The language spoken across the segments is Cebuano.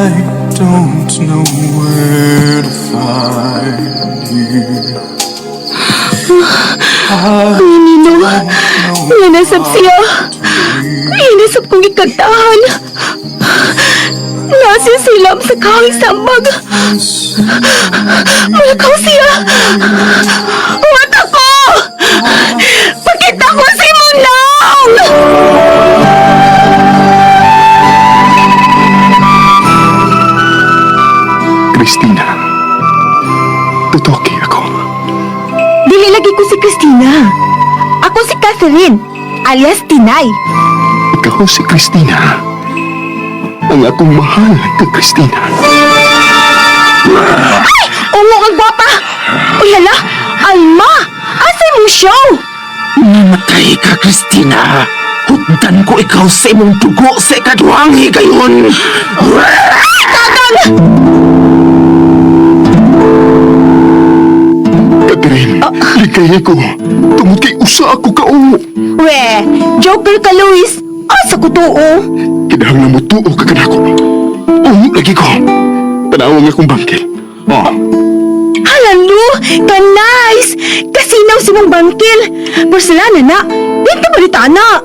I don't know where to find you. I Nino, nga nasab siya. Inasab kong ikantahan. Nasa silam sa kahoy sambag. Malakaw siya. Huwat ako! Pakita ko si Munang! Christina, tutoki ako. Dili lagi ko si Christina. Ako si Catherine, alias Tinay. Ikaw si Christina. Ang akong mahal ka, Christina. Ungo ang gwapa! Uy, hala! Alma! Asa mong show? Namatay ka, Christina. Hugdan ko ikaw sa imong dugo sa ikaduhang higayon. Catherine, ligay ko. Tungod kay usa ako kaungo. We, joker ka, Luis. Asa ko tuo? Kinahanglan mo tuo ka kanako. Ungo lagi ko. Tanawang akong bangkil. Oh, Hala, Lu! Ka-nice! Kasinaw si mong bangkil. Porcelana na. Dito balita na.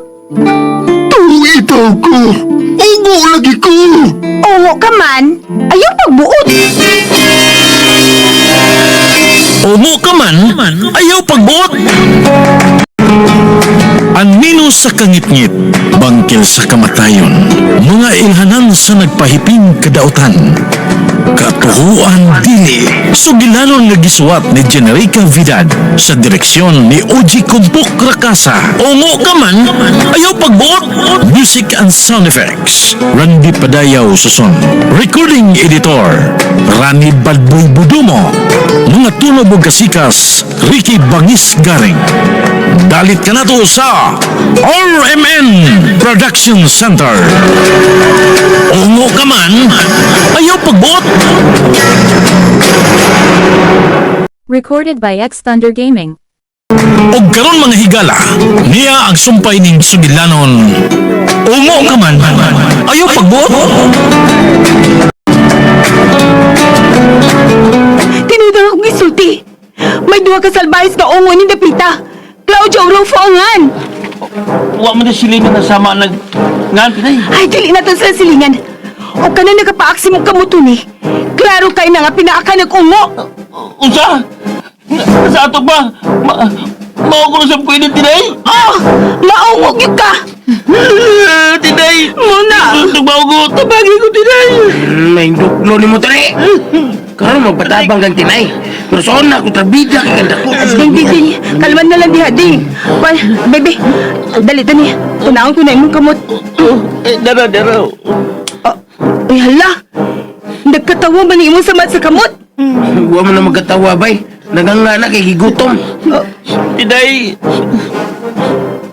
tuo itaw ko. Ungo lagi ko. Ungo ka man, ayaw pagbuot. Ungo ka man, ayaw pagbuot. Anino sa kangitngit, bangkil sa kamatayon, mga ilhanan sa nagpahiping kadautan. Katuhuan dili, sugilanon nga gisuwat ni Generica Vidad sa direksyon ni Oji Kumpok Rakasa. Ungo ka man, ayaw pagbuot. Music and sound effects, Randy Padayaw Suson. Recording editor, Rani Badboy Budumo. Mga tunog ug kasikas, Ricky Bangis Garing. Dalit ka na to sa RMN Production Center. Ungo ka man, ayaw pagbuot. Recorded by X Thunder Gaming. Og karon mga higala, niya ang sumpay ning sugilanon. Ungo ka man, ayaw pagbuot. Tinudang akong isulti. May duha ka salbahis nga ungo ni Dapita. Claudio Rufo angan. Wa man na silingan na sama nag ngan Tinay. Ay, dili na sa silingan. O ka na nakapaaksi mong kamuto ni. Klaro kay na nga pinaaka nag-ungo. Unsa? Sa ato ba? Ma mao ko na sa pwede, Tinay. Oh, maungog yun ka. Tinay. Muna. Tugmaugot. Tabagi ko, Tinay. May duklo ni mo tani. Karon magpatabang kang tinay. Pero soon na ako trabida kay ganda ko. Ding, ding, ding. Kalman na lang diha, ding. Wal, bebe, dali tani. Tunawon ko na imong kamot. Eh, dara, dara. Oh, uy, hala. Nagkatawa man ni imong samad sa kamot. Wa man na magkatawa bay. Naganga na kay gigutom. Oh, Tinay.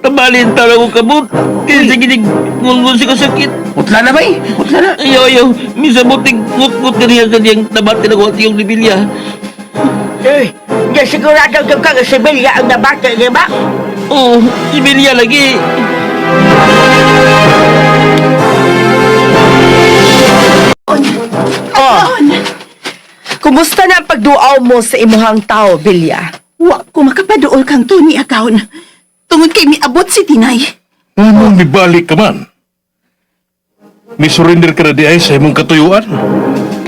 Tabalin tala ko kabut. Kaya sa ginig ngulngon si kasakit. Putla na bay. Putla na. Ayaw, ayaw. Misa mo tig ngut-ngut ka niya sa diyang nabati na ko at iyong libilya. Eh, di sigurado jud ka nga si Bilya ang nabati, di ba? Oo, si Bilya lagi. Oh. Kumusta na ang pagduaw mo sa imuhang tao, Bilya? Wa ko makapaduol kang Tony account. Tungod kay miabot si Tinay. Anong mibalik ka man? Ni-surrender ka na di ay sa imong katuyuan.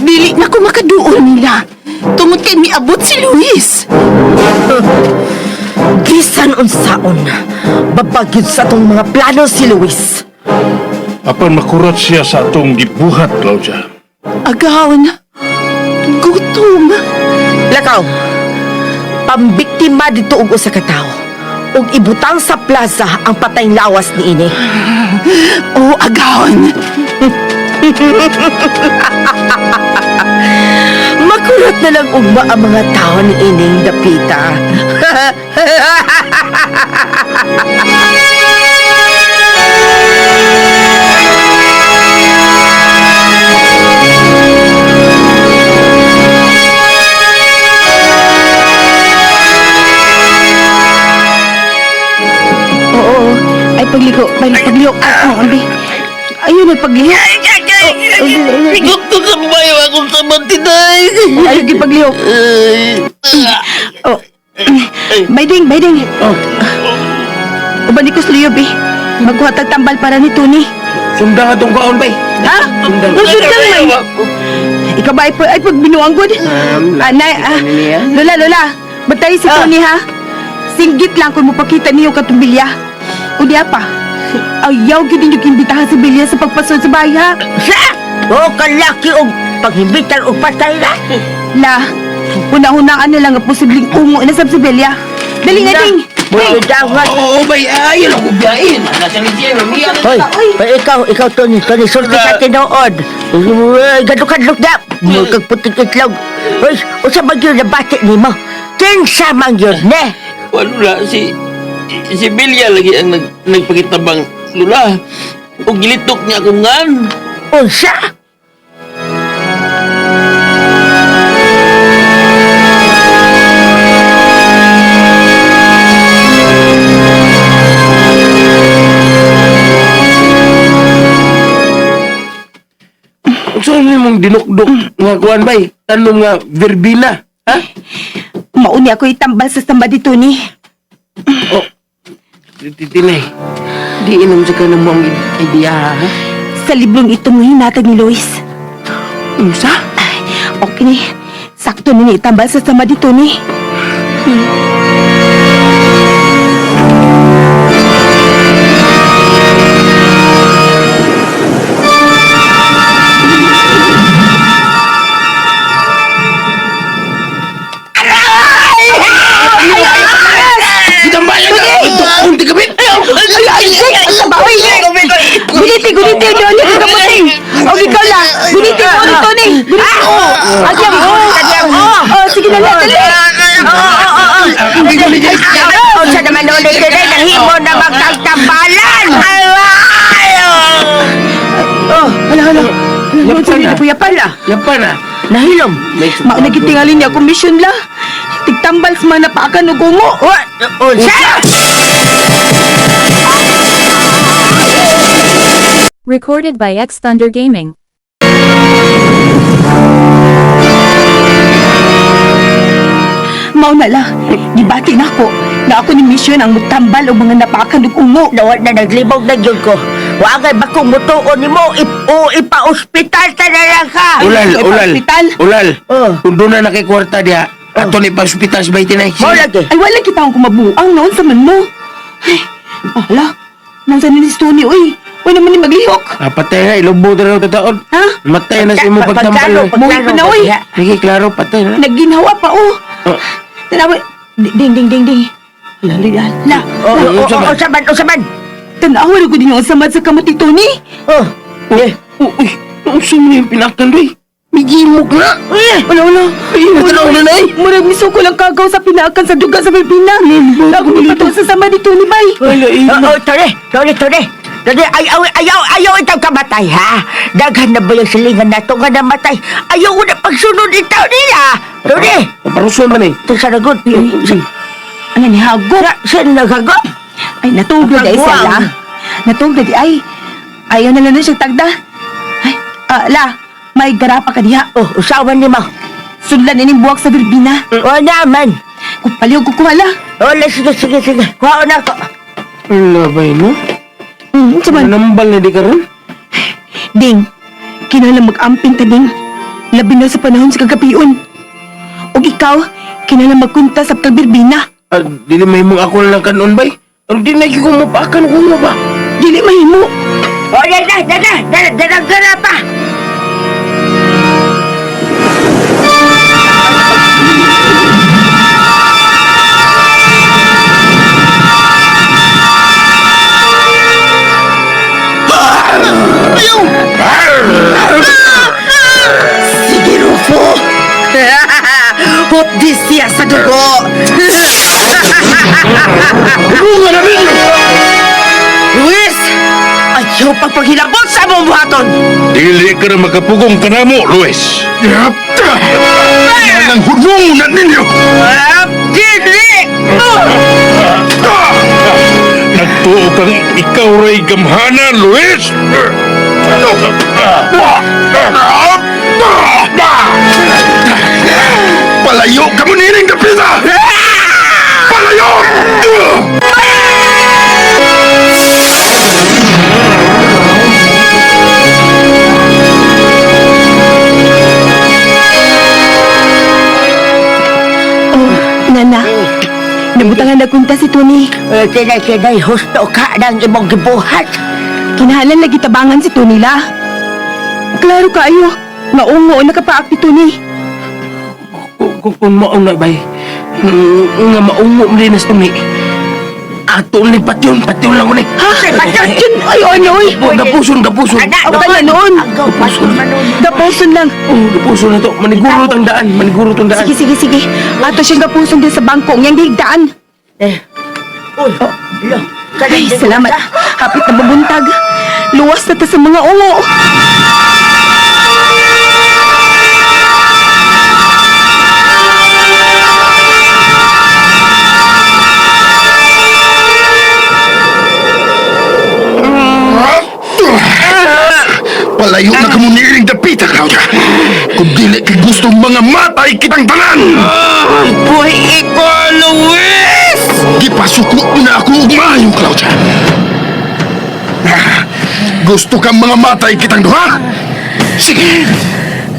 Dili na ko makaduol nila. Tungod kay miabot si Luis. Bisan unsaon, babagyod sa atong mga plano si Luis. Apan makurat siya sa atong gibuhat, Claudia. Agaon. Gutom. Lakaw, pambiktima dito og usa ka tawo. Ug ibutang sa plaza ang patayng lawas niini. Oh, agaon. Makurot na lang ugma ang mga tao ni ining dapita. Oo. Ay, pagliko. Ay, paglihok. Ay, oh, ambi. Ayun, nagpaglihok. Ikot ko sa bayo akong samad, Tinay. Ayaw gipaglihok. Oh. Bayding, bayding. Oh. Uban ni Kusliyob eh. Magkuha tag tambal para ni Tony. Sundang atong kaon, bay. Ha? Sundang. Ang sundang man. Ikaw ba ay, ay pagbinuang gud? Anay, ah. Lola, Lola. Batay si Tony ha. Singgit lang kung mapakita niyo katong bilya. O diya pa. Ayaw gyud ninyo gimbitahan si Bilya sa pagpasod sa bahay ha. Sa! O kalaki og paghimbitan og patay na. La, una-unaan na lang ang posibleng ungo na sab si Bilya. Dali na ding. Ding! Oo, bay. Ayaw lang ko biyain. Hoy, hoy, ikaw, Tony, Tony, sulti sa tinuod. Uy, Gadlok-gadlok na. Mukag puting itlog. Hoy, usa man gyud nabati nimo? Kinsa man gyud ne? Wala, si... Si Bilya lagi ang nagpakitabang lula. O gilitok niya akong ngan. Unsa? Unsa ni mong dinukdok nga kuan, bay? Tanom nga verbena, ha? Mauni ako itambal sa samba di Tony. Oh. Tinay. Di inom sa kanang mong idea, ha? Sa librong itong hinatag ni Luis. Unsa? Ay, okay ni. Sakto ni itambal sa sama di Tony. Gitambayan ka! Ito, unti kapit! Guniti, guniti, Tony, kagamuting. O ikaw la, guniti mo ni Tony. Guniti mo. Agyang, oh. Oh, sige na lang, dali. Unsa naman ulit dili nahimo na magtagtambalan. Oh, hala, hala. Hala, Yapan na. Kuya pala. Yapan na. Nahilom. Mauna gitingali niya komisyon la. Tigtambal sa mga napaakan og ungo. Unsa? Recorded by X Thunder Gaming. Mao na la. Gibati na ako na ako ni mission ang mutambal og mga napaakan og ungo. Nawal na naglibog na gyud ko. Wa kay bakong mutuon nimo o ipa-ospital ta na lang ka. Ulal, Ay, ulal. pa-ospital. Ulal. Oh. Kung doon na nakikwarta diya, ato ni pa-ospital sa bay, Tinay. Mao lagi. Ay, wala kita akong kumabuang noon sa man mo. Ay, ala. Nang sa ni Tony, uy. Uy naman ni maglihok. Ah, patay na, ilubo na lang tataon. Ha? Matay na sa imong pagtambal. Pagklaro, eh. Muwi pa na, uy. Sige, klaro, patay na. Nagginhawa pa, oh. Oh. Tanawa. Ding, ding, ding, ding. Ala, ala, ala. O, Oh, o, o, unsa man, unsa man. Tanawa na ko din yung samad sa kamot ni Tony. Oh. Eh, oh, uy, unsa mo yung pinakan, doy? May gimok na. Wala, wala. Ay, natanaw na na eh. Murag misuko lang kagaw sa pinaakan sa duga sa Pilipina. Ako ni patuo sa sama ni Tony, bay. Ay, ay, Oh, oh, tore, tore, tore. Tore, ayaw, ayaw, ayaw itaw kamatay, ha? Daghan na ba yung silingan nato nga namatay? Ayaw ko na pagsunod itaw nila. Tore, Parusuan man eh. ito sa ragot. Ano ni Hago? Saan naghago? Ay, natuglo di ay Pagbuang. sala. Natuglo di ay. Ayaw na lang na siya tagda. Ay, la, may garapa ka diha. Oh, usawan ni mo. Sudlan ining buwak sa Birbina. O naman. Kung paliw ko kuhala. O, la, sige, sige, sige. Kuha na ako. Ala, bay, no? Saman. Nambal na di karon? Ding, kinahanglan mag-amping ta, Ding. Labi na sa panahon sa kagapion. Ug ikaw, kinahanglan magkunta sa pagbirbina. Ah, dili may mong ako na lang kanon, bay. Ang di na ko mapakan ko mo ba? Dili mahimo. O, na, na, na, na, na, na, na, na, pa. Sige, Rufo. Hupdi siya sa dugo. Luis, ayaw pagpaghilabot sa among buhaton. Dili ka na makapugong kanamo, Luis. Yan ang hudong na ninyo. Dili! Nagtuo kang ikaw ra'y gamhana, Luis. Palayo ka mo nining dapita! Palayo! Oh, Nana. Nabutangan na kwenta si Tony. Eh, Tinay, tinay, husto ka ng imong gibuhat. Kinahanglan lagi tabangan si Tony la. Klaro kaayo, nga ungo nakapaak ni Tony. Kung mao na bay, nga maungo mo din na sa tuni. Ato ni patyon, patyon lang ko ni. Ha? Patyon? Ay, ano, oy. Gapuson, gapuson. Anak, Ang pala noon. Agaw, pasun man nun. Gapuson lang. Oh, gapuson na to. Maniguro tong daan, maniguro tong daan. Sige, sige, sige. Ato siyang gapuson din sa bangko. Ngayang higdaan. Eh, uy, lo, Ay, salamat. Hapit na mabuntag. Luwas na ta sa mga ungo. Palayo na kamo niiling dapita, Claudia! Kung dili kay gusto mga matay kitang tanan! Buhay ko, Luis! Gipasuko mo na ako og maayo, Claudia! Gusto kang mga matay kitang duha? Sige!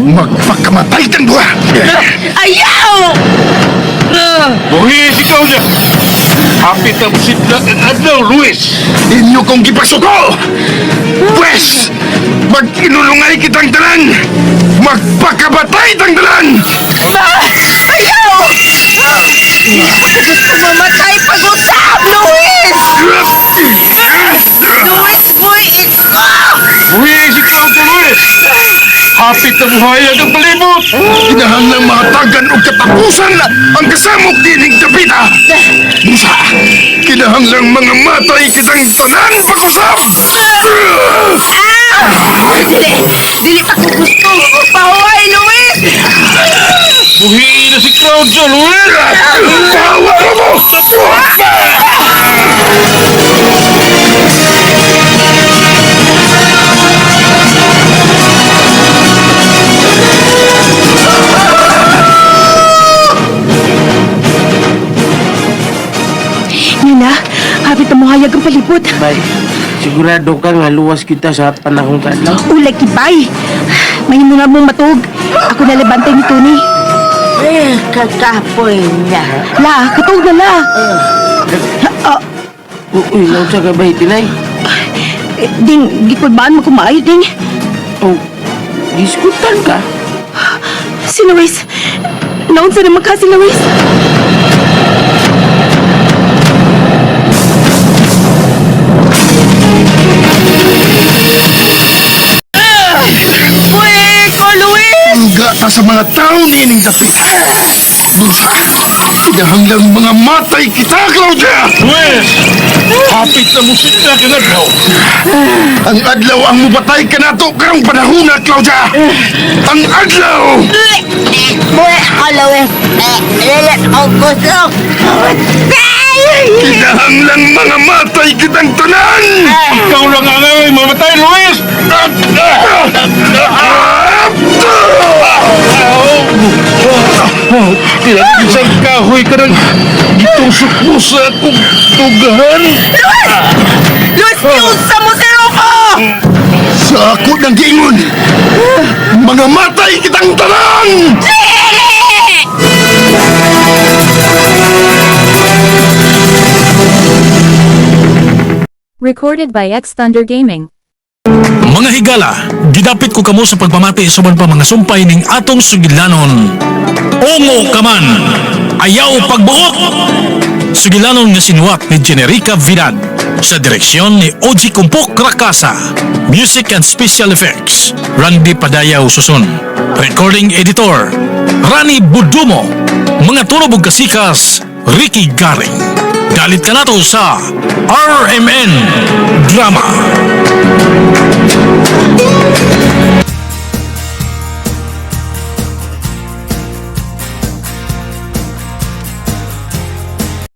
Magpakamatay kang duha! Ayaw! Buhi si Claudia! Hapit ang sidlak ang adlaw, Luis! Inyo kong gipasuko! Pwes! Mag-inulungay kitang tanan! Magpakabatay tang tanan! Ayaw! Gusto mamatay pag-usap, Luis! Luis, boy, ikaw! Buhi si Claudia, Luis! Hapit na buhayag ang palibot! Kinahanglang mahatagan og katapusan ang kasamok dining dapita! Busa! Kinahanglang mga matay kitang tanan pag-usap! Ah! Dili! Dili pa ko gusto! Pahuway, Luis! Buhi na si Claudia, Luis! Tawa mo! Nana, hapit na muhayag ang palibot. Bay, sigurado ka nga luwas kita sa panahong kadlaw. Ulay kibay. Mahimo na mong matug. Ako nalabantay ni Tony. Eh, kakapoy na. La, katug na la. Ah, Uy, naunsa ka bay, tinay? eh, ding, gikulbaan mo kumaayo, ding. Oh, diskutan ka? Si Luis. Naunsa naman ka si Luis. Boy, ko, Luis! Tungga ta sa mga tao niining dapita! Busa! Kinahanglang mga matay kita, Claudia! Luis! Hapit na musidlak ang adlaw! Ang adlaw ang mubatay kanato karong panahona, Claudia! Ang adlaw! Boy, ako, Luis. Eh, lilit ako kusog. Kinahanglang mga matay kitang tanan! Ikaw lang ang angay mamatay, Luis! Isang kahoy ka ng gitusok mo sa akong tugahan! Luis, giunsa mo si Rufo! Sa ako ng giingon! Mga matay kitang tanan! Recorded by X Thunder Gaming. Mga higala, gidapit ko kamo sa pagpamati sa uban pa mga sumpay ning atong sugilanon. Ungo ka man, ayaw pagbuot! Sugilanon nga sinuwat ni Generica Vidad sa direksyon ni Oji Kumpok Rakasa. Music and Special Effects, Randy Padayaw Susun. Recording Editor, Rani Budumo. Mga turobog kasikas, Ricky Garing. Dalit ka nato sa RMN Drama.